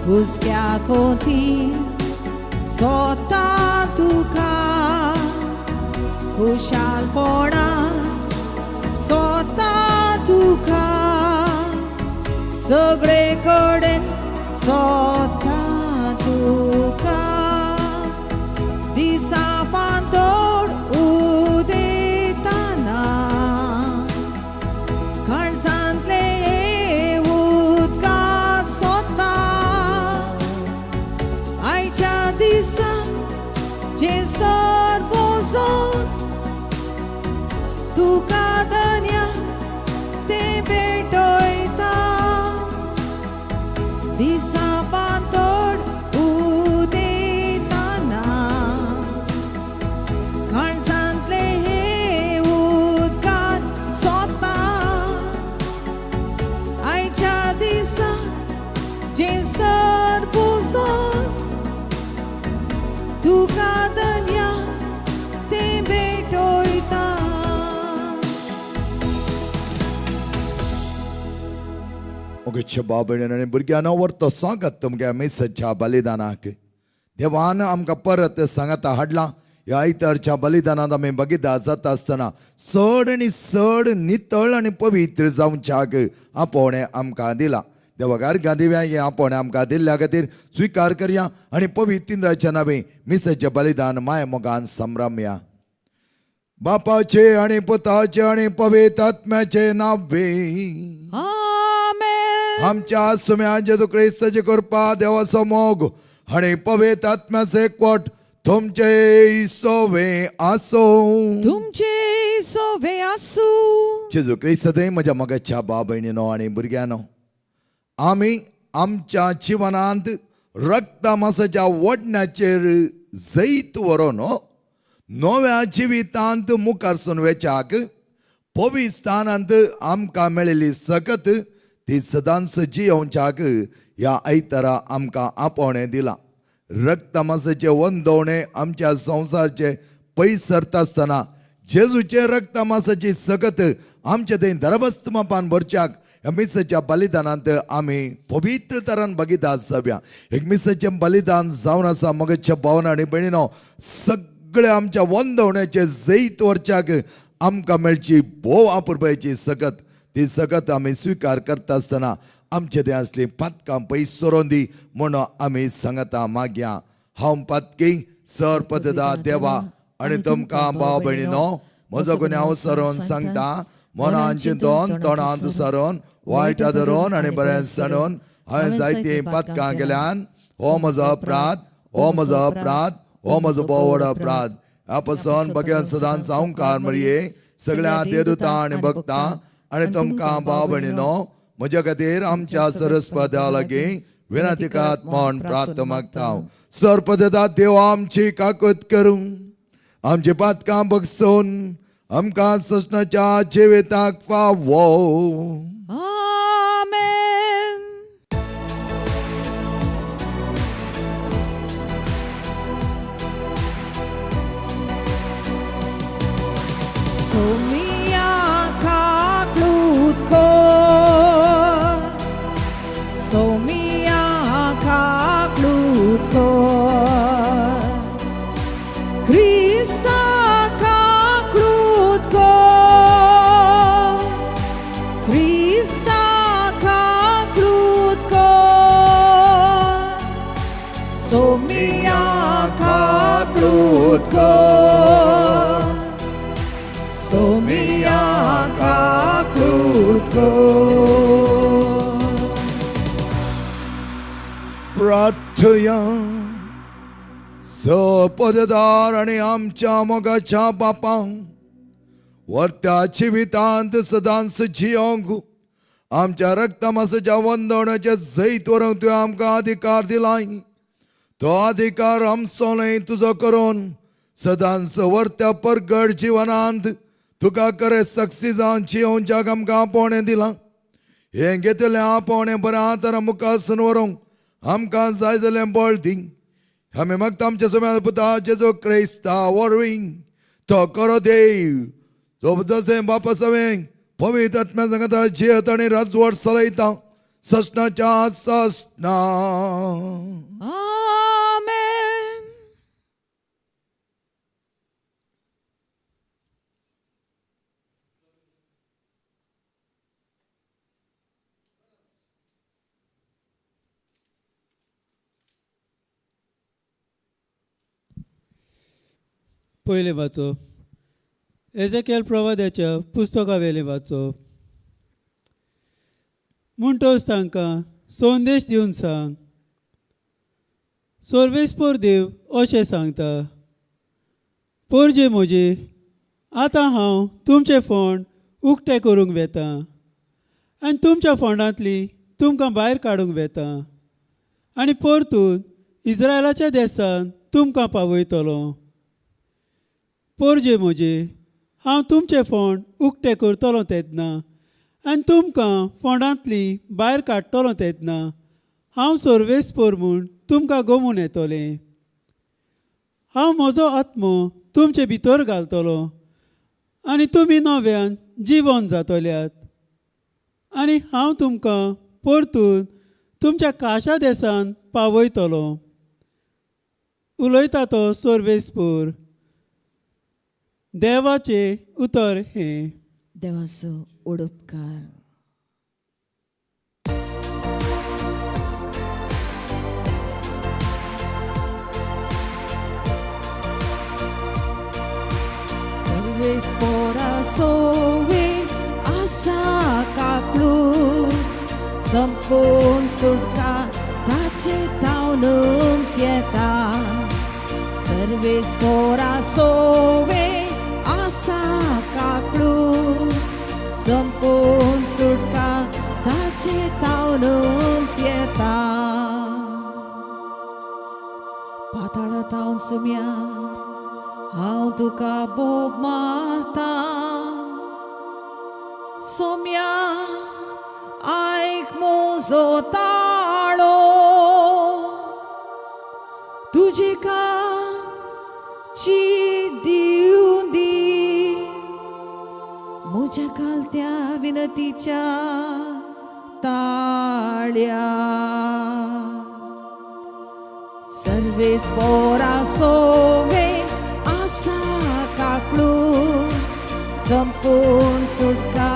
हुस्क्या कोती सोता तुका खुशालपणा सोता तुका सगळे कडेन सोता तुका दिसा फांतोड उदेताना काळजांतले उदकात सोता आयच्या दिसा जेसर बोजोन तुका दन्या ते भेटयता दिसा फांतोड उदेताना काळजांतले हे उदकात सोता आयच्या दिसा जेसर पुजोन तुका दन्या ते भेटयता. मोगेच्या बाबेन आनी भुरग्यांनो, व्हरतो स्वागत तुमच्या मिसाच्या बलिदानाक. देवान आमकां परत सांगाता हाडला. ह्या आयतारच्या बलिदानांत आमी बगिता जाता आसतना चड आनी चड नितळ आनी पवित्र जावच्याक आपोवणें आमकां दिलां. देवा गांधी हें आपोवणें आमकां दिल्ल्या खातीर स्विकार करया आनी पवित्र इंद्राच्या नावे मिसाचें बलिदान माय मोगान संभ्रमया. बापाचे आनी पुताचे आनी पवित्र आत्म्याचे नावे. आमेन. आमच्या सुम्या जेजू क्रिस्ताची कृपा, देवाचो मोग आणि पवित्र आत्म्याचे एकवट तुमचे सोवे आसो. तुमचे सोवे आसूं. जेजू क्रिस्त म्हज्या मोगाच्या भाव भयणीनो आनी भुरग्यांनो, आमी आमच्या जिवनांत रक्तमासाच्या वडण्याचेर जैत व्हरोन नव्या जिवितांत मुखार सून वेच्याक पवित्र स्थानांत आमकां मेळिल्ली सकत ती सदांच जियोवच्याक ह्या आयतारा आमकां आपोवणें दिलां. रक्तमासाचे वंदवणे आमच्या संवसारचे पयस सरता आसतना जेजूचे रक्तमासाची सकत आमच्या थंय धरबस्त मापान भरच्याक ह्या मिसाच्या बलिदानांत आमी पवित्र तरान बगिता जावया. एक मिसाचें बलिदान जावन आसा. मगच्या भावना आनी भयणीनो, सगळे आमच्या वंदवण्याचे जैत व्हरच्याक आमकां मेळची भोव अपुरबायेची सकत, ती सकत आमी स्विकार करता आसतना आमचे थंय आसली पातकां पयस सरोन दी म्हणून आमी सांगता मागया. हांव पातकी सर पददा देवा आनी तुमकां भाव भयणीनो म्हजो गुन्यांव सरोन सांगता. मनान चिंतोन, तोंडांत सरोन, वायट धरून आनी बरें सांडून हांवें जायतीं पातकां केल्यान. हो म्हजो अपराध, हो म्हजो अपराध, हो म्हजो भोव अपराध. ह्या पसून बगेन सदांच संवकार मरये, सगळ्या देदुतां आनी भक्तां आनी तुमकां भाव भयणीनो म्हज्या खातीर आमच्या सरस्पदा लागीं विनंती करात म्हण प्रार्थ मागता. सरपदा देव आमची काकूत करूं, आमची पातकां बगसून आमकां ससनाच्या जिविताक फावो. आमेन. सोमिया काकलूत कर, सोमिया काकलूत कर, क्रिस्ता काकलूत कर, क्रिस्ता काकलूत कर, सोमिया काकलूत कर, सोमिया काकलूत कर. प्रार्थया. सपददार आनी आमच्या मोगाच्या बापांक, वर्त्या जिवितांत सदांच जियोंक आमच्या रक्तमासाच्या वंदवण्याचे जैत व्हरूंक तुवें आमकां अधिकार दिलाय. तो अधिकार आमचो न्हय, तुजो करून सदांच वर्त्या परगड जिवनांत तुका करे सक्सी जावन जियोवच्याक आमकां आपोवणें दिलां. हें घेतलें आपोवणें बऱ्या आतां मुखार व्हरूंक आमकां जाय जालें बळ दी. आमी मागता आमच्या सगळ्या पुता जेजू क्रिस्ता वरवीं. तो करो देव, जो जशें बापा सवें पवित्र आत्म्या सांगता जियत आनी राजवट चलयता ससनाच्या ससना. आमेन. पयलें वाचप एजेकेल प्रवाद्याच्या पुस्तका वेलें वाचप. म्हणटच तांकां संदेश दिवन सांग, सर्वेस्पोर देव अशें सांगता, पोरजे म्हजे आतां हांव तुमचें फोंड उक्तें करूंक वेता आनी तुमच्या फोंडांतली तुमकां भायर काडूंक वेता आनी परतून इस्रायलाच्या देसान तुमकां पावयतलो. पोरजे म्हजे हांव तुमचें फोंड उक्तें करतलो तेन्ना आनी तुमकां फोंडांतली भायर काडटलो तेन्ना हांव सर्वेस्पोर म्हूण तुमकां गमून येतलें. हांव म्हजो आत्मो तुमचे भितर घालतलो आनी तुमी नव्यान जिवन जातल्यात आनी हांव तुमकां परतून तुमच्या काशा देसान पावयतलो. उलयता तो सर्वेस्पोर. देवाचें उतर हें. देवाचो उडपकार. सर्वेस पोरा सोवे आसा काकळू संपूर्ण सुटका ताचे तावनूच येता. सर्वेस पोरा सोवे आसा काकळू संपूर्ण सुटका ताचे तावनूच येता. पाताळा तावन सुम्या हांव तुका बोब मारता. सोम्या आयक म्हजो ताळो, तुजे ची दिवं दी म्हज्या कालत्या विनतीच्या ताळ्या. सर्वेस पोरा सोवे आसा काकळू संपूर्ण सुटका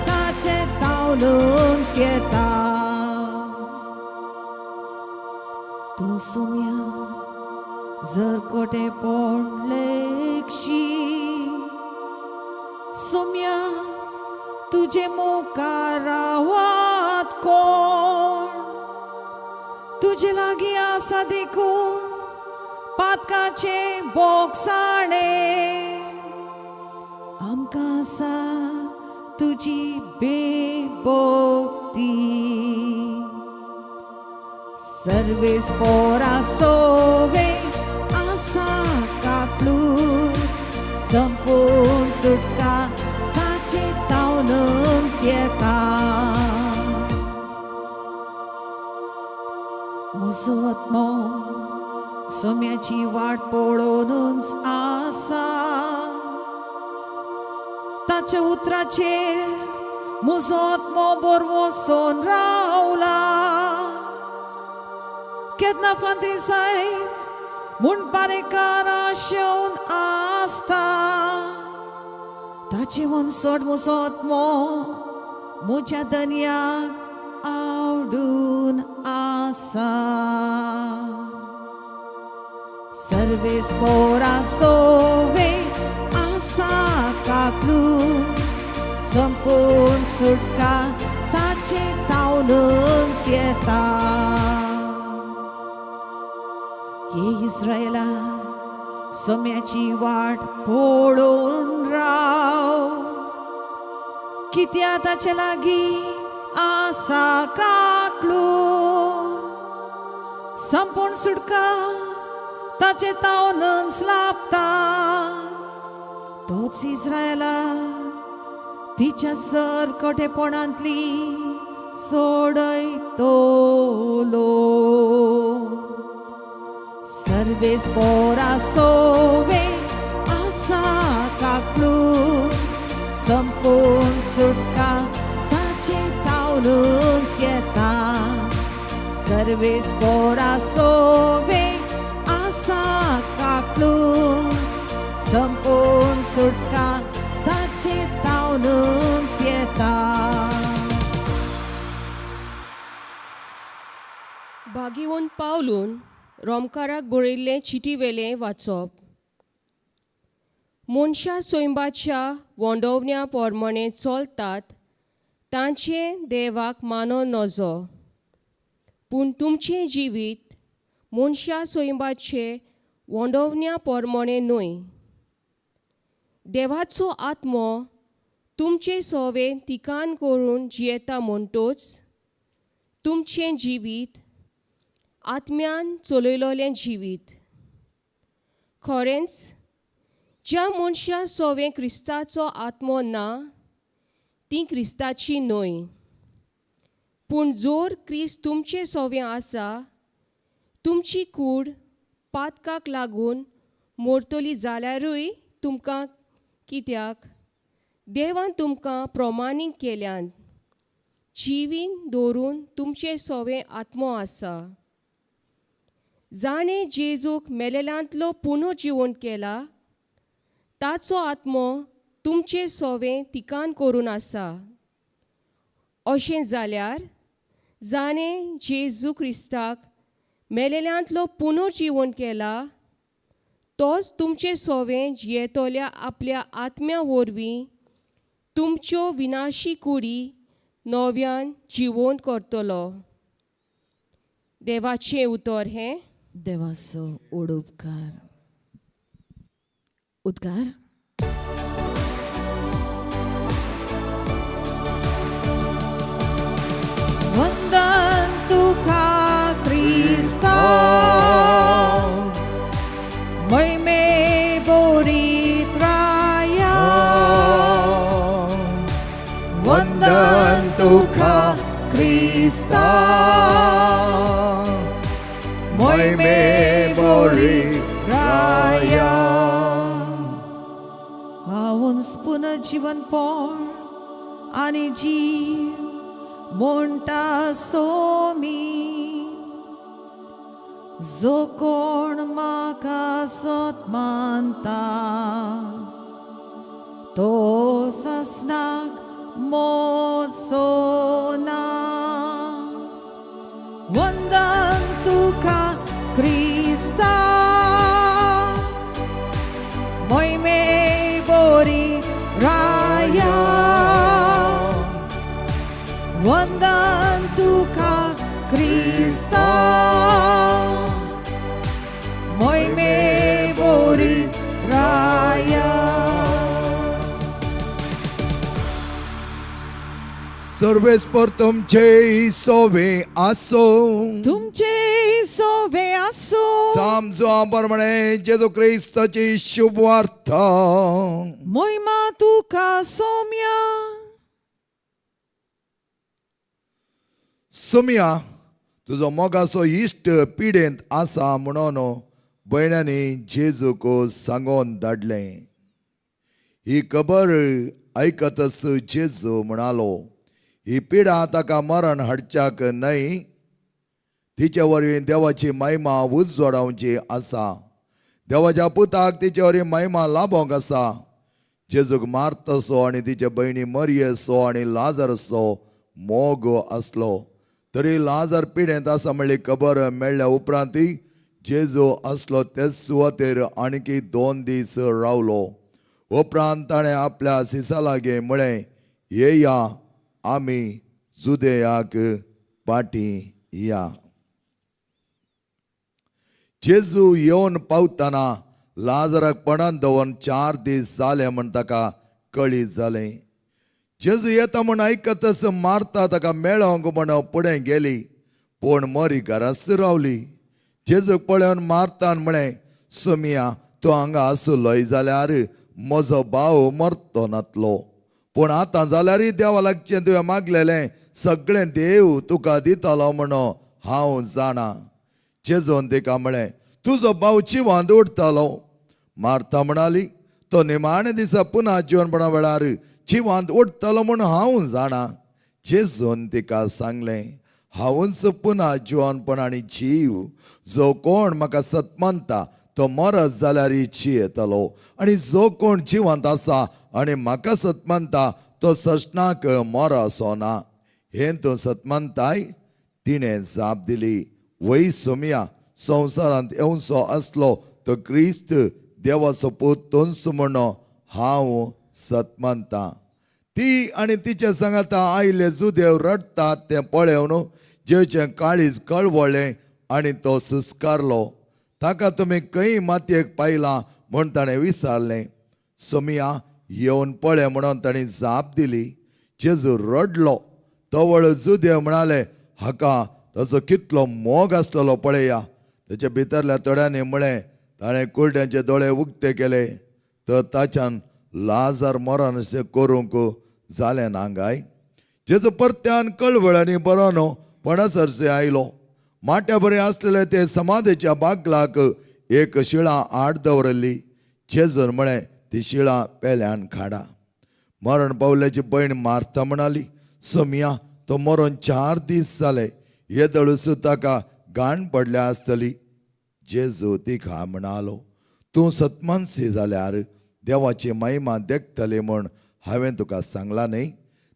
ताचे तावनूच येता. तूं सोम्या जर कोटे पडलेक्षी, सोम्या तुजे मुखार रावत कोण, तुजे लागीं आसा देखून पातकाचे बोगसाणे. आमकां आसा तुजी बेभक्ती. सर्वेस पोरा सोवे आसा काकळू संपूर्ण सुटका ताचे तावनूच येता. म्हजो आत्मो सोम्याची वाट पळोवनूच आसा, ताच्या उतराचेर म्हजो आत्मो बरवसून रावला. केन्ना फांती जायत म्हूण पारेकार आशेवन आसता, ताचे वनसोड म्हजो आत्मो म्हज्या दनयाक आवडून आसा. सर्वेस पोरा सोवे आसा काकळू संपूर्ण सुटका ताचे तावनूच येता. ये इस्रायला सोम्याची वाट पळोवन राव, कित्या ताचे लागीं आसा काकळू संपूर्ण सुटका ताचे तावनूच लाभता. तोच इस्रायला तिच्या सर कोटेपणांतली सोडयतलो. सर्वेस पोरा सोवे आसा काकळू संपूर्ण सुटका ताचे तावनूच तावनूच येता. सर्वेस पोरा सोवे आसा काकलू, संपूर्ण सुटका ताचे तावनूच येता. भागीवन पावलून रोमकाराक बरयल्लें चिटीवेलें वाचप. मनशां सैंबाच्या वोंडोवण्या पोरमणें चलतात तांचें देवाक मानो नजो, पूण तुमचें जिवीत मनशां सैंबाचे वोंडोवण्या पोरमणें न्हय. देवाचो आत्मो तुमचे सोवे तिकान करून जियेता म्हणटोच तुमचें जिवीत आत्म्यान चलयलोलें जिवीत. खरेंच ज्या मनशां सोवें क्रिस्ताचो आत्मो ना तीं क्रिस्ताची न्हय, पूण जोर क्रिस्त तुमचे सोवें आसा तुमची कूड पातकाक लागून मोरतली जाल्यारूय तुमकां कित्याक देवान तुमकां प्रमाणीक केल्यान जिवीन दवरून तुमचे सोवें आत्मो आसा. जाणें जेजूक मेलेल्यांतलो पुनर्जिवन केला ताचो आत्मो तुमचे सोवें तिकान करून आसा. अशें जाल्यार जाणें जेजू क्रिस्ताक मेलेल्यांतलो पुनर्जिवन केला तोच तुमचे सोवें जियेतल्या आपल्या आत्म्या वरवीं तुमच्यो विनाशी कुडी नव्यान जिवोवन करतलो. देवाचें उतर हें. देवाचो ओड उपकार उद्गार. वंदन तुका क्रिस्ता, महिमे बोरीत राया. वंदन तुका क्रिस्ता, मोहिमे बोरी राया. हांवूच पुनर्जीवनपण आनी जीव म्हणटा सोमी, जो कोण म्हाका सत मानता तो ससनाक मोरचो ना. वंदन तुका क्रिस्ता, मोहिमे बोरी राया. वंदन तुका क्रिस्ता, मोहिमे बोरी राया. सर्वेस्पर तुमचे सोवे आसो. तुमचे सोवे आसो. सामजो प्रमाणे जेजू क्रिस्ताची शुभवार्ता. मोहिमा तुका सोम्या. सुमिया, तुजो मोगाचो इश्ट पिडेंत आसा म्हणून भयणांनी जेजूक सांगोन धाडलें. ही खबर आयकतच जेजू म्हणालो, ही पिडा ताका मरण हाडच्याक न्हय, तिचे वरवीं देवाची महिमा उजवाडावची आसा. देवाच्या पुताक तिचे वरवीं महिमा लाभोंक आसा. जेजूक मारतसो आनी तिचे भयणी मरियेसो आनी लाजरसो मोग आसलो तरी लाजर पिडेंत आसा म्हणली खबर मेळ्ळ्या उपरांत जेजू आसलो तेच सुवातेर आणखी 2 दीस रावलो. उपरांत ताणें आपल्या सिसा लागीं म्हळें, येया आमी जुदेयाक पाटी या. जेजू येवन पावतना लाजराक पणान दवरून 4 दीस जाले म्हण ताका कळीत जालें. जेजू येता म्हण आयकतच मारता ताका मेळोंक म्हण फुडें गेली, पूण मरी घराच रावली. जेजूक पळोवन मारतान म्हळें, सोमिया, तूं हांगा आसलोय जाल्यार म्हजो भाव मरतो नातलो, पूण आतां जाल्यारय देवा लागचें तुवें मागलेलें सगळें देव तुका दितलो म्हण हांव जाणा. जेजून तिका म्हळें, तुजो भाव जिवांत उरतलो. मार्था म्हणाली, तो निमाणे दिसा पुना जिवनपणा वेळार जिवांत उरतलो म्हूण हांव जाणा. जेजून तिका सांगलें, हांवूच पुना जिवनपण आनी जीव. जो कोण म्हाका सत मानता तो मरत जाल्यार जियेतलो, आनी जो कोण जिवंत आसा आनी म्हाका सत मानता तो सश्णाक मरसो ना. हें तूं सत मानताय? तिणें जाप दिली, वय सोमया, संवसारांत येवचो आसलो तो क्रिस्त देवाचो पूत तोंच म्हण हांव सत मानतां. ती आनी तिचे सांगाता आयले जुदेव रडटात तें पळोवन जेवचें काळीज कळवळ्ळें आनी तो सुस्कारलो. ताका तुमी खंय मातयेक पायला म्हूण ताणें विचारलें. सोमिया, येवन पळय म्हणून ताणें जाप दिली. जेजू रडलो. तवळ जुदेव म्हणाले, हाका ताचो कितलो मोग आसलेलो पळया. ताच्या भितरल्या थोड्यांनी म्हळें, ताणें कुरड्यांचे दोळे उक्ते केले तर ताच्यान लाजार मरण अशें करूंक जालें ना काय? जेजू परत्यान कळवळ्यांनी बरो न्हू पणसरसे आयलो. माट्या बरें आसलेले ते समाधीच्या बागलाक एक शिळा आड दवरली. जेजून म्हळें, ती शिळा पेल्यान खाडा. मरण पावल्याची भयण मार्था म्हणाली, सोमया, तो मरोन 4 दीस जाले, येदळूस ताका घाण पडल्या आसतली. जेजू तिका म्हणालो, तूं सतमानसी जाल्यार देवाची महिमा देखतली म्हूण हांवें तुका सांगलां न्ही?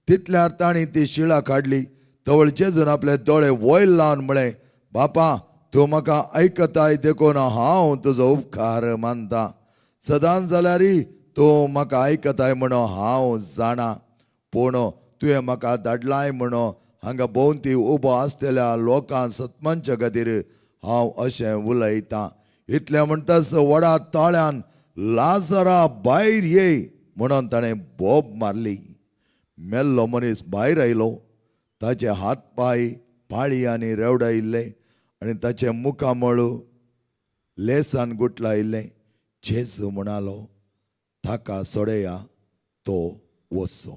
तितल्यार तांणी ती शिळा काडली. तवळ जेजून आपले दोळे वयर लावन म्हळें, बापा, तूं म्हाका आयकताय देखून हांव तुजो उपकार मानता. सदांच जाल्यारय तूं म्हाका आयकताय म्हणून हांव जाणा, पूण तुवें म्हाका धाडलाय म्हणून हांगा भोंवती उबो आसलेल्या लोकांक सतमानच्या खातीर हांव अशें उलयतां. इतलें म्हणटाच व्हडा ताळ्यान लाजरा भायर ये म्हणून ताणें बोब मारली. मेल्लो मनीस भायर आयलो. ताचे हात पांय पाळयांनी रेवडायिल्ले आनी ताचें मुखामळ लेसान गुटलायिल्लें. जेजू म्हणालो, ताका सोडया, तो वचो.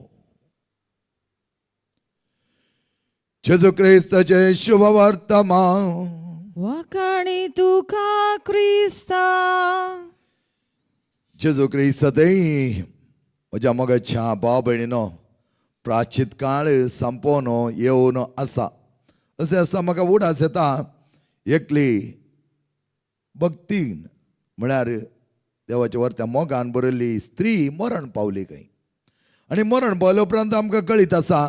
जेजू क्रिस्ताचें शुभ वर्तमान. वाखाणी तुका क्रिस्ता. जेजू क्रिस्त थंय म्हज्या मोगाच्या भाव भयणीनो, प्राचीत काळ संपोवन येवन आसा. अशें आसा, म्हाका उडास येता, एकली भक्तीन म्हळ्यार देवाच्या वरत्या मोगान बरयल्ली स्त्री मरण पावली खंय. आनी मरण पावल्या उपरांत आमकां कळीत आसा,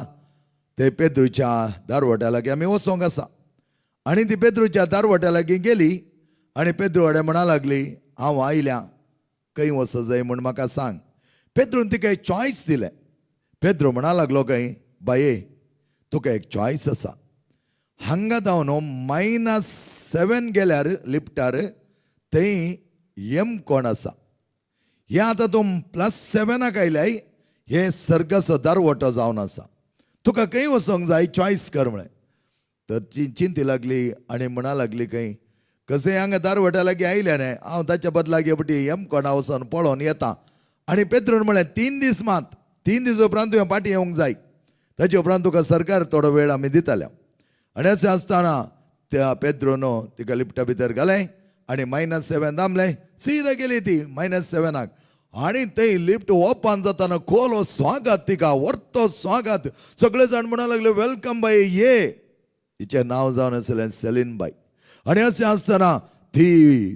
ते पेद्रूच्या दारवट्या लागीं आमी वचोंक आसा. आनी ती पेद्रूच्या दारवट्या लागीं गेली आनी पेद्रू वाड्या म्हणा लागली, हांव आयल्या, खंय वचो जाय म्हूण म्हाका सांग. पेद्रून तिका एक चॉयस दिलें. पेद्रो म्हणा लागलो खंय, बाये, तुका एक चॉयस आसा. हांगा जावन -7 गेल्यार लिफ्टार थंय एम कोण आसा. हें आतां तूं +7 आयल्याय, हें सर्गाचो दारवटो जावन आसा. तुका खंय वचोंक जाय चॉयस कर म्हळें. तर चिंती लागली आनी म्हणा लागली खंय, कशें हांगा दारवट्या लागीं आयलें न्ही, हांव ताच्या बदलाक हे पटी एम कोणा वचोन पळोवन येता. आनी पेद्रून म्हळें, 3 दीस मात, 3 दीस उपरांत तुवें फाटीं येवंक जाय, ताचे उपरांत तुका सरकार थोडो वेळ आमी दितले. आनी अशें आसतना त्या पेद्रून तिका लिफ्टा भितर घालें आनी -7 दामलें. सीधा गेली ती -7. आनी थंय लिफ्ट ओपन जातना खोलो स्वागत, तिका व्हरतो स्वागत. सगळे जाण म्हणूंक लागले, welcome बाई, ये. तिचें नांव जावन आसलें सेलीन बाई. आनी अशें आसतना ती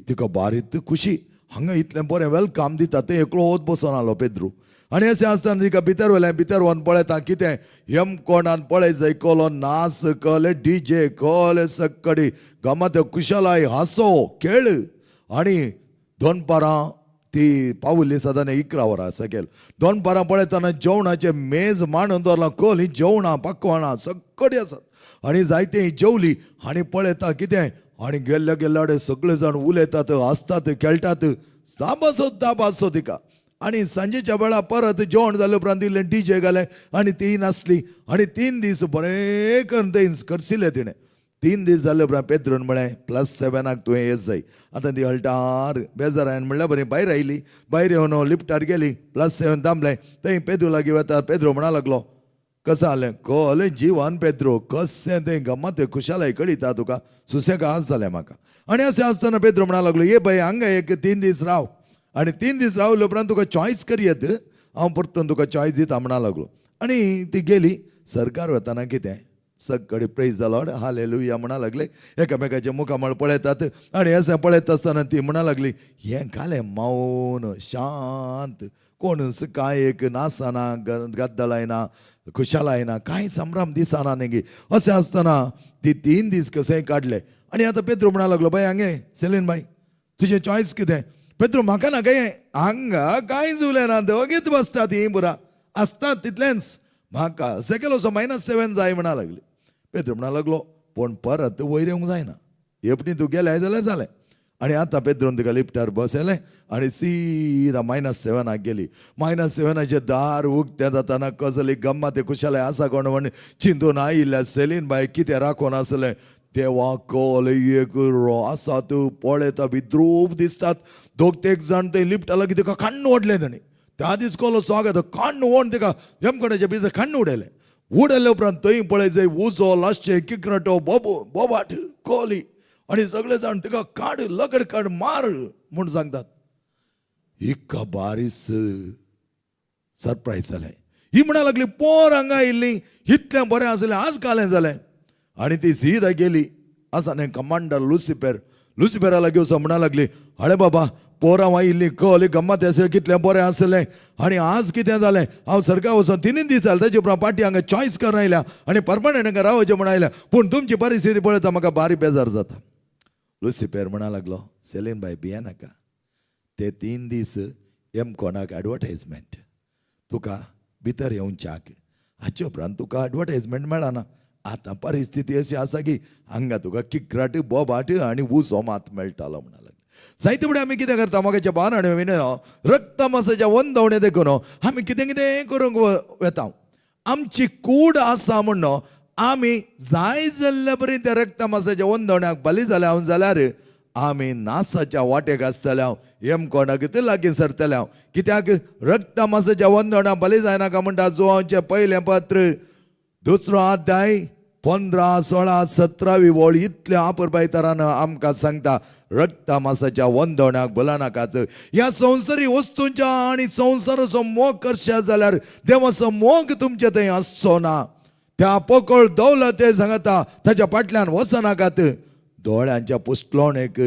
तिका बारीक खुशी, हांगा इतलें बरें welcome दिता. तें एकलो वत बसून आलो पेद्रू. आनी अशें आसतना तिका भितर व्हेलें. भितर वचून पळयता कितें, यम कोणान पळय जाय, कोलो नाच कले डीजे कले सक्कडी गमत कुशलाय हांसो खेळ. आनी दनपारां ती पावली सदां 11 वरां सकयल. दनपारां पळयतना जेवणाचें मेज मांडून दवरलां, कोल ही जेवणां पकवानां सक्कडी आसात. आनी जायते जेवली. आनी पळयता कितें, आनी गेल्ले गेल्ले सगळे जाण उलयतात, हांसतात, खेळटात, दाबासो दाबासो तिका. आनी सांजेच्या वेळा परत जेवण जाले उपरांत इल्लें डीजे घालें आनी ती नाचली. आनी 3 दीस बरें करून थंय करसिलें तिणें. 3 दीस जाले उपरांत पेद्रून म्हळें, +7 तुवें येत जाय. आतां ती हळटार बेजारान म्हणल्यार बरी भायर आयली. भायर येवन लिफ्टार गेली, +7 दामलें. थंय पेद्रू लागीं वता. पेद्रो म्हणा लागलो, कसो जालें कळ्ळें जिवान पेद्रो, कशें तें गमत खुशालाय कळिता तुका, सुसेगाद जालें म्हाका. आनी अशें आसतना पेद्रो म्हणा लागलो, ये बाय हांगा एक 3 दीस राव, आनी 3 दीस रावले उपरांत तुका चॉयस करयेत, हांव परतून तुका चॉयस दिता म्हणा लागलो. आनी ती गेली. सरकार वतना कितें सगळी प्रेज the Lord hallelujah म्हणा लागले. एकामेकाचे मुखामळ पळयतात आनी अशें पळयत आसतना ती म्हणा लागली, हें घालें मौन शांत, कोणूच कांय एक नासना, गद्दलायना, खुशालायना, कांय संभ्रम दिसना न्ही. अशें आसतना ती 3 दीस कशेंय काडले. आनी आतां पेद्रू म्हणा लागलो, बाय हांगे सेलीन बाय, तुजें चॉयस कितें? पेद्रू म्हाका ना काय हांगा कांयच उलयना, वगीत बसता ती पुरा आसतात तितलेंच, म्हाका सेकेल असो -7 जाय म्हणा लागली. पेद्रू म्हणा लागलो, पूण परत वयर येवंक जायना, एकटी तूं गेल्याय जाल्यार जालें. आनी आतां पेद्रून तिका लिफ्टार बसयलें आनी सीदा -7 गेली. -7 दार उक्तें जाताना कसली गम्मत खुशालय आसा कोण म्हण चिंतून आयिल्ल्या सेलीन बाय कितें राखून आसलें. देवा कोल एक आसा तूं पळयता विद्रूप दिसतात. दोग तेग जाण थंय लिफ्ट लागीं तिका काण्ण ओडलें ताणें. त्या दीस कोलो स्वागत काण्ण ओड तिका यमकणाच्या भितर काण्ण उडयलें. उडयले उपरांत थंय पळय जंय उजो लासचे किकराटो बोबो बोबाट कोली आनी सगळे जाण तिका काड लगड काड मार म्हूण सांगतात. हिका बारीस सरप्रायज जालें. ही म्हणा लागली, पोर हांगा आयिल्ली इतलें बरें आसलें, आज कालें जालें. आनी ती सीधा गेली आसा न्ही कमांडर लुसिपेर, लुसिपेरा लागीं वचून म्हणा लागली, अरे बाबा पोरां आयिल्ली कली गम्मत आसलें, कितलें बरें आसलें आनी आज कितें जालें, हांव सरकार वचून 3 दीस जाले ताचे उपरांत पार्टी हांगा चॉयस करून आयल्या आनी परमनंट हांगा रावचें म्हूण आयल्या, पूण तुमची परिस्थिती पळयता म्हाका बारी बेजार जाता. लुसिपेर म्हणा लागलो, सेलीन बाय भियेनाका, ते 3 दीस एम कोणाक एडवर्टायजमेंट तुका भितर येवच्याक, हाचे उपरांत तुका एडवर्टायजमेंट मेळना. आतां परिस्थिती अशी आसा की हांगा तुका किकराट बोबाट आनी उजो मात मेळटालो म्हणा लागले. जायते फुडें आमी कितें करता मोगाच्या बार आनी विनय रक्तमासाच्या वंदवणे देखून आमी कितें कितें करूंक वेता. आमची कूड आसा म्हण आमी जाय जाल्ल्या बरी त्या रक्तमासाच्या वंदवण्याक बली जाल्या हांव जाल्यार आमी नासाच्या वाटेक आसतले हांव, एम कोणाक ते लागीं सरतले हांव. कित्याक रक्तमासाच्या वंदवण्या बली जायनाका म्हणटा जुवांचें पयलें पत्र 2 अध्याय 15, 16, 17 वळ इतल्या आपरबायतरान आमकां सांगता रक्तमासाच्या वंदवण्याक बोलानाकाच. ह्या संवसारी वस्तूंच्या आनी संवसाराचो मोग करशात जाल्यार देवाचो मोग तुमचे थंय आसचो ना. त्या पोकळ दौलते सांगता ताच्या फाटल्यान वचनाकात. दोळ्यांच्या पुसलोणेक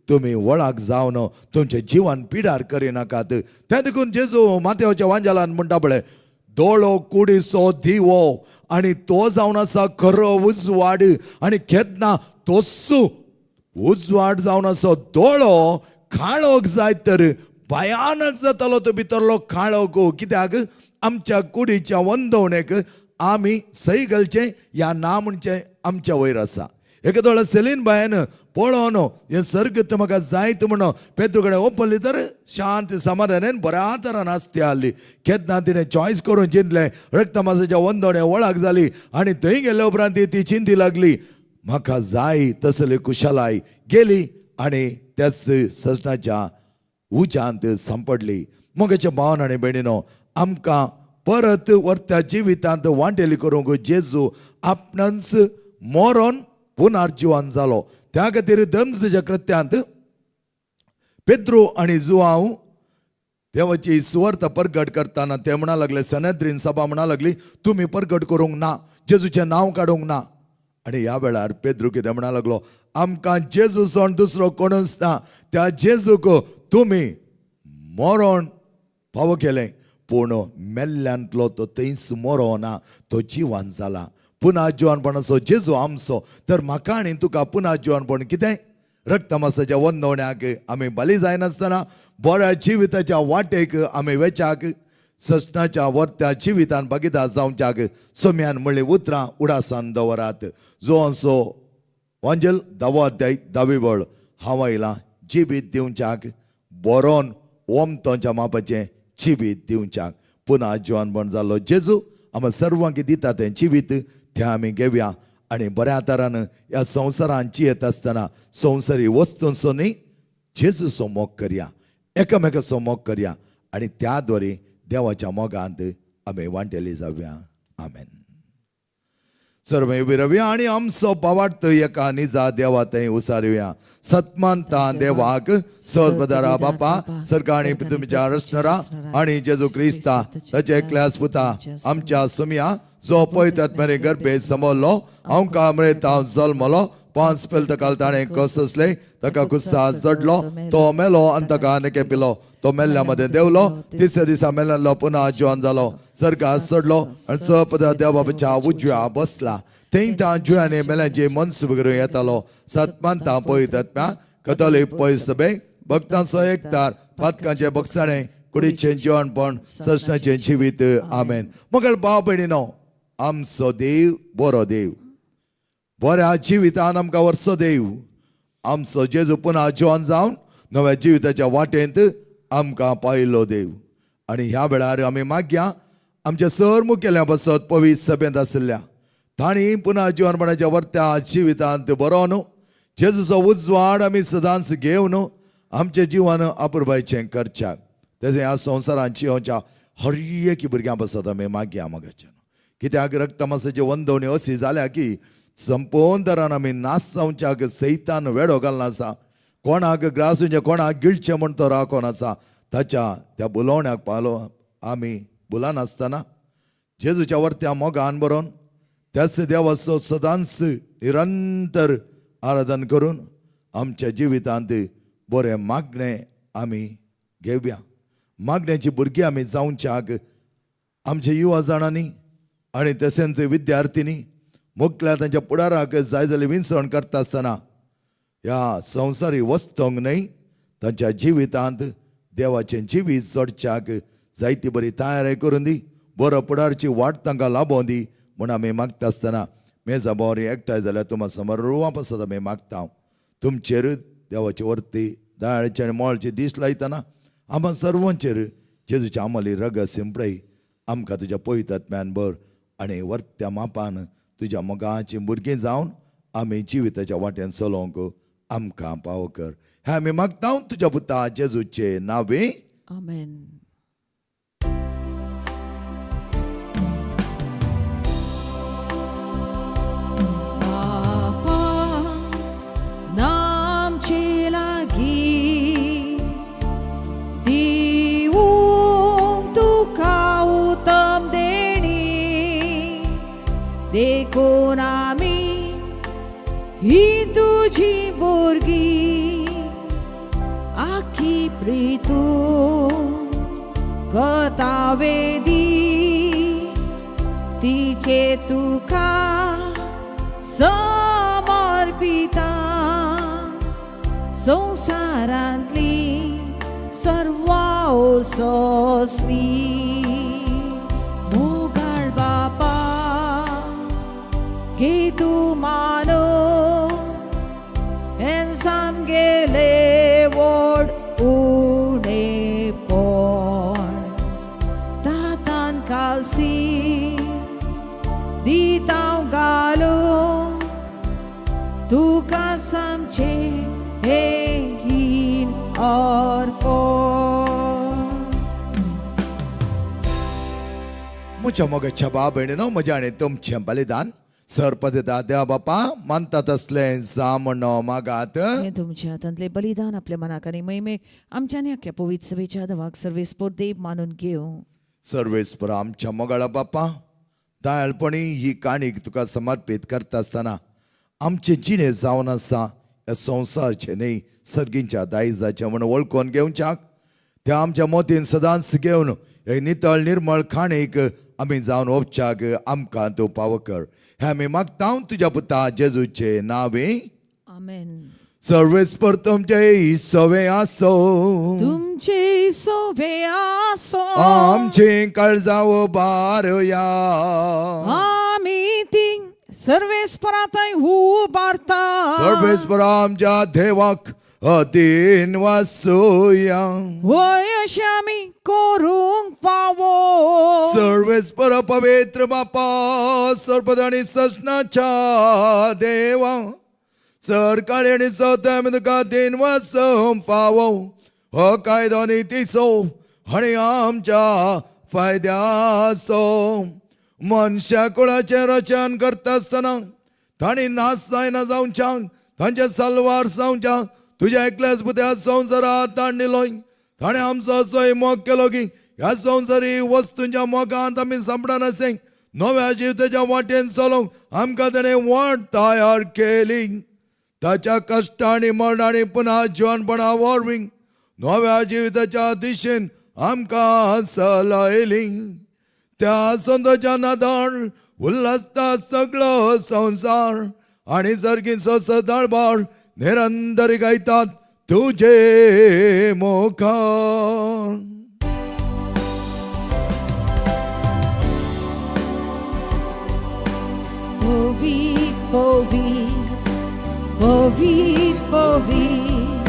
तुमी वळाक जावन तुमचें जिवन पिडार करिनाकात. तें देखून जेजू माथ्याच्या वांजालान म्हणटा पळय, दोळो कुडीचो दिवो आनी तो जावन आसा खरो उजवाड, आनी केन्ना तोसू उजवाड जावन आसा दोळो काळोख जायत तर भयानक जातालो तो भितरलो काळोख. कित्याक आमच्या कुडीच्या वंदवणेक आमी सही घालचें या ना म्हणचें आमच्या वयर आसा. एका दोळ्या सेलीन बायन पळोवन हें सर्ग म्हाका जायत म्हणून पेद्रू कडेन ओपली तर शांत समाधानान बऱ्या तरान आसती आहली. केन्ना तिणें चॉयस करून चिंतलें, रक्तमासाच्या वंदवणे वळख जाली आनी थंय गेल्या उपरांत ती चिंती लागली, म्हाका जाय तसली कुशलाय गेली आनी त्याच सजनाच्या उज्यांत सांपडली. मोगाच्या भावन आनी भयणीनो, आमकां परत वर्त्या जिवितांत वांटेली करूंक जेजू आपणांच मरोन पुनर्जिवन जालो. त्या खातीर धर्मदूताच्या कृत्यांत पेद्रो आनी जुआंव देवाची सुवार्थ परगट करतना ते म्हणा लागले, सनेद्रीन सभा म्हणा लागली, तुमी परगट करूंक ना, जेजूचें नांव काडूंक ना. आनी ह्या वेळार पेद्रू कितें म्हणा लागलो, आमकां जेजू सोड दुसरो कोणूच ना, त्या जेजूक तुमी मरण फावो केलें, पूण मेल्ल्यांतलो तो थंयच मरो ना, तो जिवान जाला. पुना जिवानपणाचो जेजू आमचो, तर म्हाका आनी तुका पुना जिवानपण कितें रक्तमासाच्या वंदवण्याक आमी बली जायनासतना बऱ्या जिविताच्या वाटेक आमी वेच्याक सस्नाच्या वर्त्या जिवितान भागीदार जावच्याक सोम्यान म्हणली उतरां उडासान दवरात. जो असो वांजेल 10वो अध्याय 10वी वळ, हांव आयलां जिवीत दिवच्याक, बरोन ओमतोच्या मापाचें जिवीत दिवच्याक. पुना जिवानपण जाल्लो जेजू आमकां सर्वांक दिता तें जिवीत तें आमी घेवया आनी बऱ्या तरान ह्या संवसारान जियेत आसतना संवसारी वस्तूंचो न्ही जेजूचो मोग करया, एकामेकाचो मोग करया आनी त्या द्वारे देवाच्या मोगांत आमी वांटेली जावया. आमेन. सर्व उबी रावया आनी आमचो भावार्थ एका निजा देवा थंय उसारुया. सत्मानता देवाक सर्वदरा बापा सरकार आनी तुमच्या रचनरा आनी जेजू क्रिस्ता ताचे एकल्याच पुता आमच्या सुमया जो पळयतात मेरेन गर्भे समजलो हांव मरे हांव जल्मलो. पांच पेल ताका ताणें कससले, ताका कुस्सा चडलो, तो मेलो आनी ताका आनी पिलो. तो मेल्ल्या मदें देंवलो, तिसऱ्या दिसा मेल्लो पुन्हा जिवन जालो, सर्गात चडलो आनी चपद देवबाबाच्या उजव्या बसला. थंय तां जुयांनी मेल्यांचे मनसूब करून येतालो. सतमानता पळयतात कथोलीक पळय सभे, भक्तांचो एकतार, पातकांचे बक्षाणे, कुडीचें जिवनपण, ससनाचें जिवीत. आमेन. मगळ भाव भयणीनो, आमचो देव बरो देव, बऱ्या जिवितान आमकां वर्सो देव. आमचो जेजू पुन्हा जिवन जावन नव्या जिविताच्या वाटेंत आमकां पायलो देव. आनी ह्या वेळार आमी मागया आमच्या सर मुखेल्या बसत पवित्र सभेंत आशिल्ल्या तांणी पुन्हा जिवनपणाच्या वर्त्या जिवितांत बरोवन जेजूचो उजवाड आमी सदांच घेवन आमचें जिवन अपुरबायचें करच्याक, तशें ह्या संवसारांत जियोवच्या हर एकी भुरग्यां बसत आमी मागया मागच्यान. कित्याक रक्तमासाची वंदवणी अशी जाल्या की संपूर्ण तरान आमी नाश जावच्याक सैतान वेडो घालना आसा. कोणाक ग्रासूचे, कोणाक गिळचें म्हण तो राखोन आसा. ताच्या त्या बुलोवण्याक पालो आमी बुलानासतना जेजूच्या वर्त्या मोगान बरोवन त्याच देवाचो सदांच निरंतर आराधन करून आमच्या जिवितांत बरें मागणें आमी घेवया. मागण्याची भुरगीं आमी जावच्याक आमच्या युवा जाणांनी आनी तशेंच विद्यार्थींनी मुखल्या तांच्या फुडाराक जाय जाल्यार विंचवण करता आसतना ह्या संवसारी वस्तूंक न्हय, तांच्या जिवितांत देवाचें जिवीत जोडच्याक जायती बरी तयारी करून दी, बरो फुडारची वाट तांकां लाबोवन दी म्हूण आमी मागता आसतना मेजा बोरी एकठांय जाल्यार तुमकां समोर रुवा पासत आमी मागता. तुमचेर देवाची वर्ती दयाळेचे आनी मोळचे दीस लायतना आमकां सर्वांचेर जेजूच्या आमली रगत सिंपडय. आमकां तुज्या पवित्र भर आनी वर्त्या मापान तुज्या मोगाची भुरगीं जावन आमी जिविताच्या वाटेन चलोवंक आमकां पावो कर. हें आमी मागता तुज्या पुता जेजूचे नावे. आमेन. बापा नामचे लागीं दिवूंक तुका उत्तम देणी, देखून आमी ही तुजी भुरगीं, आखी प्रीतू कथावेदी तिचे तुका समर्पिता. संवसारांतली सर्वां सोसली. मोगाळ बापा, घे तूं मानो हें सामगेले व्हड उणेपण. दातान कालसी दिता घालो तुका सामचे हे हीन अर्पण. म्हज्या मोगाच्या भाव भयणीनो, म्हज्या आनी तुमचें बलिदान सरपदेता देवा बापा मानता तसलें जावं मागात. हें तुमच्या हातांतलें बलिदान आपल्या मनाक आनी महिमेक, आमच्या आनी अख्ख्या पवित्र सभेच्या दवाक सर्वेस्पोर देव मानून घेवं. सर्वेस्पर आमच्या मोगाळा बापा, दयाळपणी ही काणीक तुका समर्पीत करता आसतना आमचे जिणे जावन आसा ह्या संवसारचे न्हय, सर्गींच्या दायजाचें म्हूण वळखून घेवच्याक त्या आमच्या मोतीन सदांच घेवन एक नितळ निर्मळ खाणीक आमी जावन ओपच्याक आमकां तूं पावो कर. हें आमी मागता तुज्या पुता जेजूचे नावे. आमेन. सर्वेस्पर तुमचे सवे आसो. तुमचे सोवे आसो. आमचे काळजाव बारया. आमी ती सर्वेस्परातय उबारता. सर्वेस्पर आमच्या देवाक अधीन वासोया. वय, अशें आमी करूंक फावो. सर्वेस्पर पवित्र बापा, सर्पद आनी ससनाच्या देवा, सरकाळी आनी चवथ्या आमी तुका दिन वासोवंक फावो. हो कायदो नितीचो आनी आमच्या फायद्याचो. मनशा कुळाचें रचन करता आसतना तांणी नाश जायना जावच्याक, तांचे सलवार जावच्याक तुज्या एकल्याच पुत्या संवसारात तांडिलोय. ताणें आमचो असोय मोग केलो की ह्या संवसारी वस्तूंच्या मोगांत आमी सांपडनासे. नव्या जिविताच्या वाटेन चलोवंक आमकां ताणें वाट तयार केली. ताच्या कश्टांनी मरणांनी पुन्हा जिवनपणा वरवीं नव्या जिविताच्या दिशेन आमकां चलयली. त्या संतोच्या नादार उल्हासता सगळो संवसार आनी सर्गीचो सदाळबार निरंतर गायतात तुजे मुखार. पवीत पवीत पवीत पवीत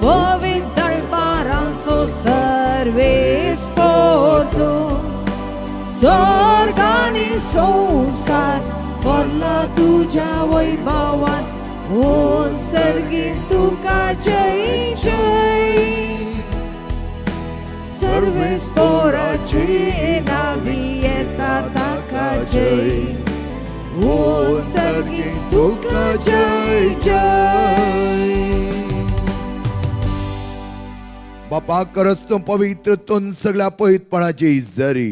पवीत दळपारांचो सर्वेस पोरतो स्वर्ग आनी संवसार भरला तुज्या वैभवान ओन सर्गीत तुका जय जय. सर्वेस पोराची नावी येता ताका जय ओ सर्गी तुका जय जय. बापा करस तूं पवित्र तूं सगळ्या पवित्रपणाची जरी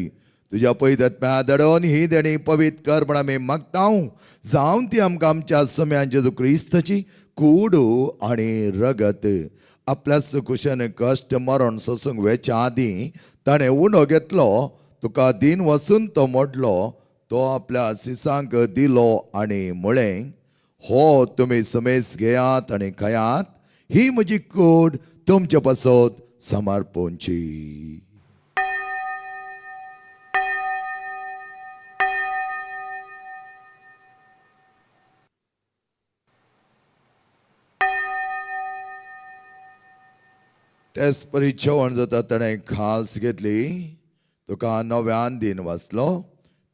तुज्या पवित्र दडोवन ही देणी पवित्र कर म्हण आमी मागता. जावन ती आमकां आमच्या सम्यान जेजू क्रिस्ताची कूड आनी रगत आपल्या सुकुशन कश्ट मरण सोसूंक वेच्या आदीं ताणें उणो घेतलो, तुका दीन वचून तो मोडलो, तो आपल्या सिसांक दिलो आनी म्हळें, हो तुमी समेस घेयात आनी खायात, ही म्हजी कूड तुमचे पासत समर्पणची. तेच परी जेवण जाता ताणें खास घेतली, तुका नव्यान दीन वाचलो,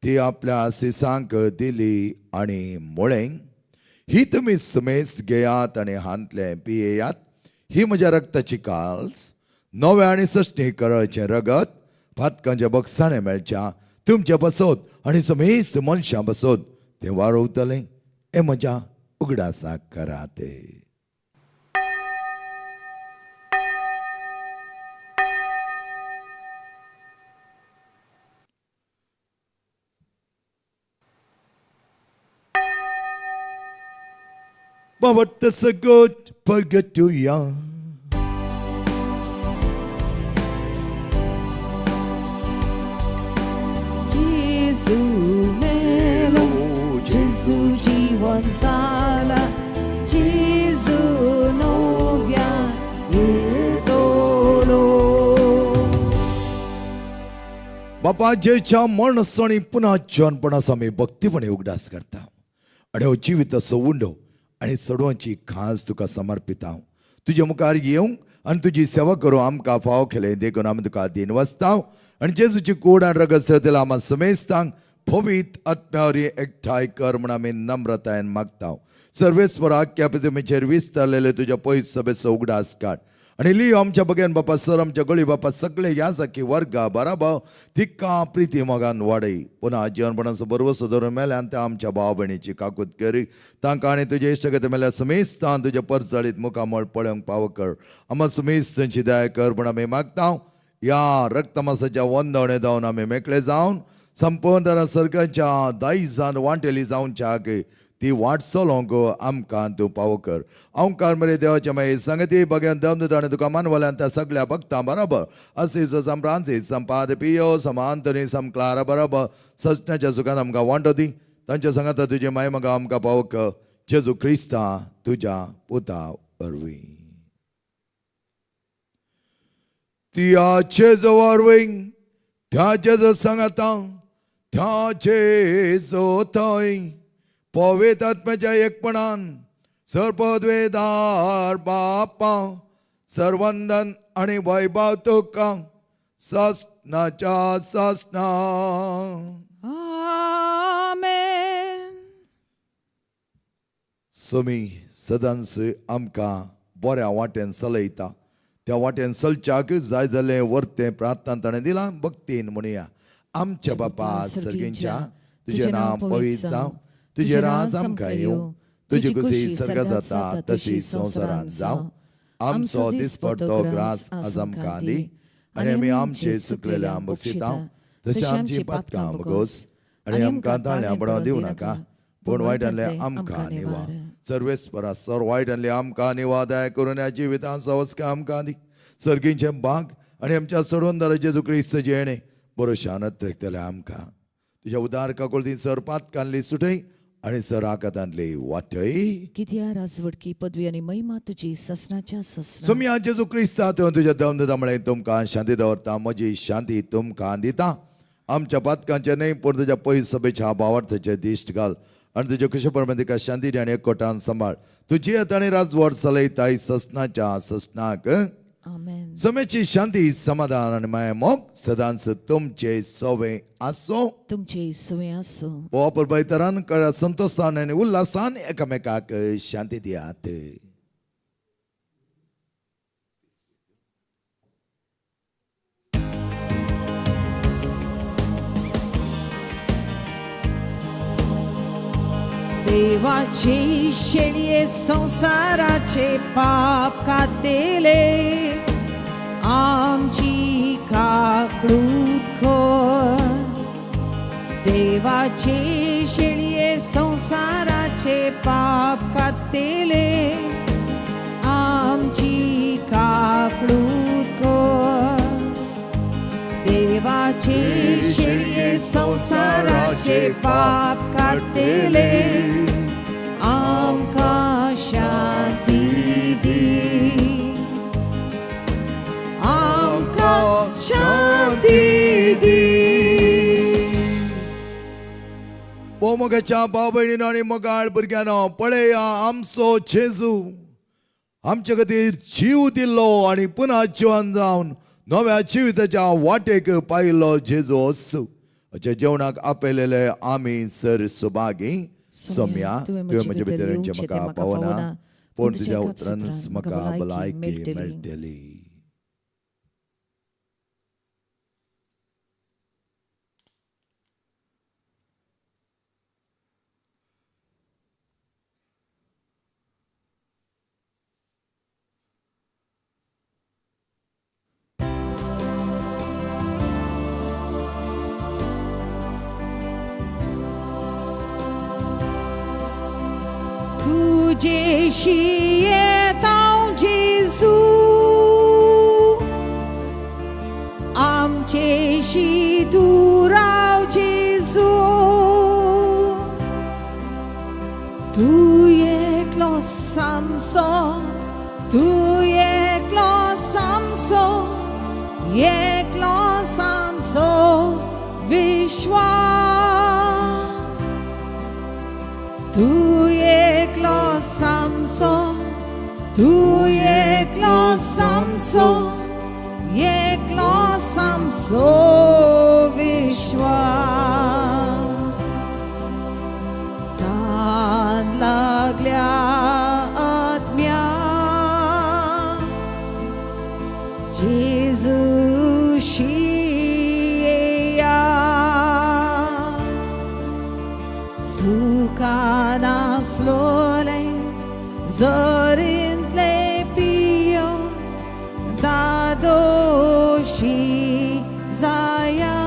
ती आपल्या सिसांक दिली आनी म्हळें, ही तुमी समेस घेयात आनी हांतलें पियेयात, ही म्हज्या रक्ताची काल्स नव्या आनी सश्टी करळचें रगत पातकांच्या बक्षाणें मेळच्या तुमच्या पासत आनी समेस्त मनशां पासत तें वारोवतलें. हें म्हज्या उगडासाक करात. But that's a good purgatoria. Gesù melo, Gesù जीवन झाला, जेजू नव्या येतलो. बापा जेच्या मरण आनी पुन्हा जिवनपणाचो आमी भक्तीपणे उगडास करता आनी हो जिविताचो उंडो आनी चडवांची खास तुका समर्पिता. तुज्या मुखार येवंक आनी तुजी सेवा करूं आमकां फाव केलें देखून आमी तुका दीन वसता आनी जेजूची कूड आनी रगत सेवतेला आमा समेस्तांक पवित्र आत्म्यावरी एकठांय कर म्हूण आमी नम्रतायेन मागता. सर्वेस्वर आख्या तुमीचेर विस्तारलेले तुज्या पयस सभेचो उगडास काड आनी लियो आमच्या बगेन बापा सर आमच्या गळी बापा सगळे ह्या सारकी वर्गा बराबर तिका प्रिती मोगान वाडय. पुन्हा जिवनपणाचो बरवसो धरून मेल्यान त्या आमच्या भाव भयणीची काकूत करी तांकां आनी तुजे इश्टगत मेल्या समेस्तान तुज्या परजळीत मुखामळ पळोवंक पाव कर. आमा समेस्त थंयची दया कर म्हूण आमी मागता. ह्या रक्तमासाच्या वंदवणे जावन आमी मेकळे जावन संपूर्ण सर्गाच्या दायजान वांटेली जावच्याक ती वाट चलोवंक आमकां तूं पावो कर. ओंकार मरे देवाच्या मागीर संगती बगेन दम दिता आनी तुका मानवल्यान त्या सगळ्या भक्तां बरोबर असीस सम फ्रांसीस सम पाद पियो सम आंतनी सम क्लारा बरोबर सजण्याच्या सुखान आमकां वांटो दी. तांच्या सांगाता तुजे माय म्हाका आमकां पावो कर जेजू क्रिस्ता तुज्या पुता वरवीं. त्या जेजू वरवीं त्या जेजू सांगाता त्या जेजू थंय पवित्र आत्म्याच्या एकपणान सर्पद्वेदार बापा सर्वंदन आनी वैभव तुका ससनाच्या ससना. आमेन. समी सदांच आमकां बऱ्या वाटेन चलयता. त्या वाटेन चलच्याक जाय जालें वर्तें प्रार्थना ताणें दिलां भक्तीन म्हणया. आमच्या बापा सर्गींच्या तुजें नांव पवित्र जावं, तुजें राज आमकां येवं, तुजी खुशी सर्गात जाता तशी संवसारांत जावं. आमचो दिसपडतो ग्रास आज आमकां दी आनी आमी आमचे चुकलेल्या बक्षिता तशें आमची पातकां बगोस आनी आमकां ताळ्या पडोवं दिवं नाका, पूण वायटांतले आमकां निवा. सर्वेस्परा सर वायटांतले आमकां निवा दया करून ह्या जिवितांत सवस्का आमकां दी. सर्गींचें भाग आनी आमच्या सोडवणदारा जेजू क्रिस्त जेणे बरो शानत रेखतले आमकां. तुज्या उदार काकुळतीन सर पातकांतली सुटय आनी सर आकातांतली वाटय. कित्या राजवटकी पदवी आनी महिमा तुजी ससनाच्या ससना. सोम्या जेजू क्रिस्ता, तुवें तुज्या दम दिता म्हळें तुमकां शांती दवरता, म्हजी शांती तुमकां दिता. आमच्या पातकांचे न्हय पूण तुज्या पयस सभेच्या भावार्थाचे दिश्ट घाल आनी तुज्या कुशे प्रमाण तिका शांती दी आनी एकवटान सांबाळ. तुजी येता आनी राजवट चलयताय ससनाच्या ससनाक. आमेन. समेची शांती, समाधान आनी माया मोग सदांच तुमचे सवे आसो. तुमचे सुवें आसूं. वापर तरान कळ्ळ्यार संतोशान आनी उल्हासान एकामेकाक शांती दियात. देवाची शेळये संसाराचे पाप कातेले, आमची काकळूत कर. देवाचे शेळये संसाराचे पाप कातेले, आमची काकळूत कर. देवाचे शेळये संसाराचे पाप कातेले, आमकां शांती दी, आमकां शांती दी. ओ मोगाच्या भाव भयणीनो आनी मोगाळ भुरग्यांनो, पळया आमचो जेजू आमचे खातीर जीव दिल्लो आनी पुन्हा जिवन जावन नव्या जिविताच्या वाटेक पायिल्लो जेजू असू. अशें जेवणाक आपयलेले आमी सर सुभागी. सोम्या, तुवें म्हजे भितर येवचें म्हाका पावना, पूण तुज्या उतरान म्हाका भलायकी मेळटली. तुजेशी येता जेजू, आमचेशी तूं राव जेजू. तूं एकलो सामसो, तूं एकलो सामसो, एकलो सामसो विश्वास. तूं एकलो सामसो, तूं एकलो सामसो, एकलो सामसो विश्वास. तान लागल्या आत्म्या जेजूशी येया, सुखान आसलोलें जरींतलें पियो दादोशी जाया.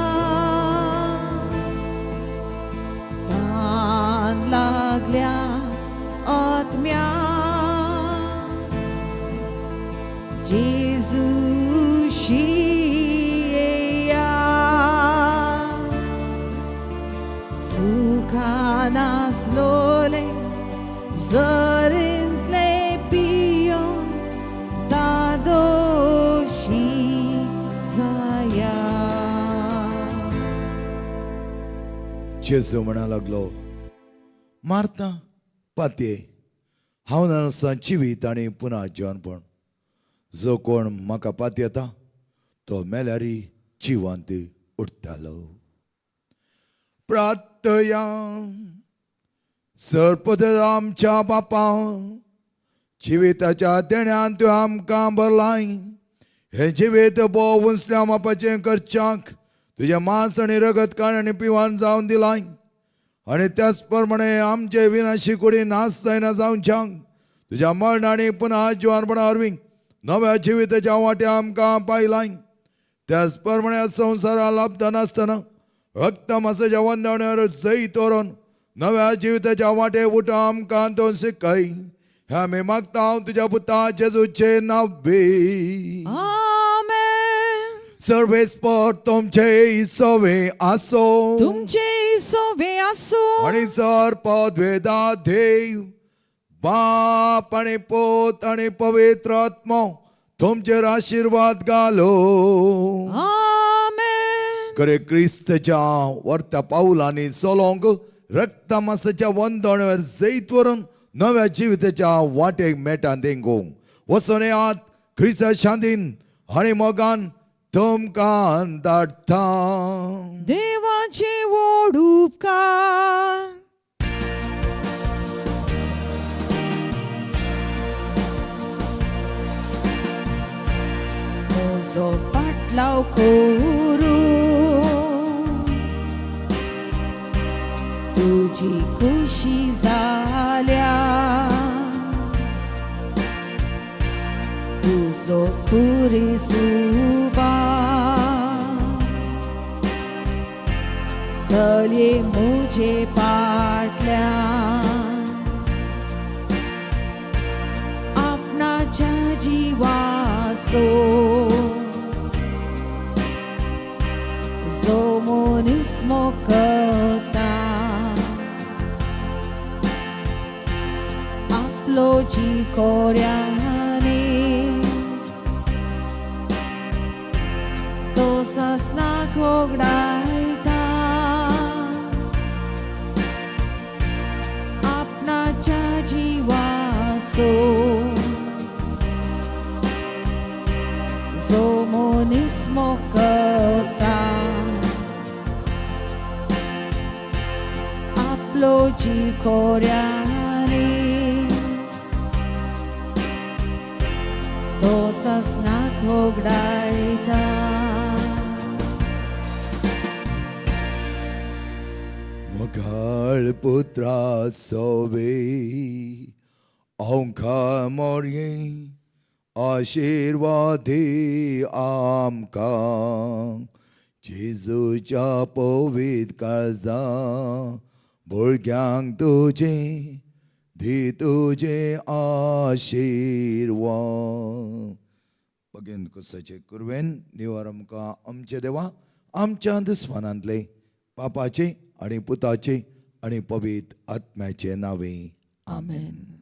तान लागल्या आत्म्या जेजूशी येया, सुखान आसलोलें जरींतलें पियो दादोशी जाया. जेजू म्हणा लागलो, मारता पातये, हांव नासतां जिवीत आनी पुन्हा जिवनपण. जो कोण म्हाका पातयेता तो मेल्यारी जिवंत उरतालो. प्रार्थया. सरपद आमच्या बापा, जिविताच्या देण्यान तूं आमकां भरलाय. हें जिवीत भोव उंचल्या मापाचें करच्यांक तुजें मांस आनी रगत काण आनी पिवान जावन दिलाय. आनी त्याच प्रमाणे आमचे विनाशी कुडी नाश जायना जावच्यांक तुज्या मरण आनी पुन्हा जिवानपणा वरवीं नव्या जिविताच्या वाट्या आमकां पायलाय. त्याच प्रमाणे संवसारा लाभता नासतना रक्तमासाच्या वंदण्यार जैत व्हरून नव्या जिविताच्या वाटे उठा आमकां तो शिकय. हे आमी मागता हांव तुज्या पुता जेजूचे नावे. आमेन. सर्वेस्पर तुमचे सवे आसो. तुमचे सोवे आसो. आणि सर पदवेदा देव बाप आणि पोत आणि पवित्र आत्मो तुमचेर आशीर्वाद घालो. आमेन. खरे क्रिस्तच्या वर्त्या पावलांनी चलोवंक रक्तमासाच्या वंदणावर जैत व्हरून नव्या जिविताच्या वाटेक मेटान देंगूंक वचून येयात. क्रिस्ता शांतीन आनी मोगान तुमकां धाडटा. देवाचे व्हड उपकार. म्हजो पाटलाव करूं तुजी खुशी जाल्या, तुजो खुरी सुबा चलये म्हजे पाटल्या, आपणाच्या जिवासो जो मनीस मोकता आपलो जीव कोऱ्यानीस तो ससनाक होगडायता. आपणाच्या जिवासो जो मनीस मोकता आपलो जीव कोऱ्यानीस तो ससनाक होगडायता. मोगाळ पुत्रा सोवे आमकां मोरये आशिर्वादी आमकां जेजूच्या पवित्र काळजा भुरग्यांक तुजे दी तुजे आशिर्वाद. बगेन कुसाचे कुरवेन निवार आमकां आमचे देवा आमच्या दुस्मानांतले पापाचे आणि पुताचे आणि पवित्र आत्म्याचे नावे. आमेन.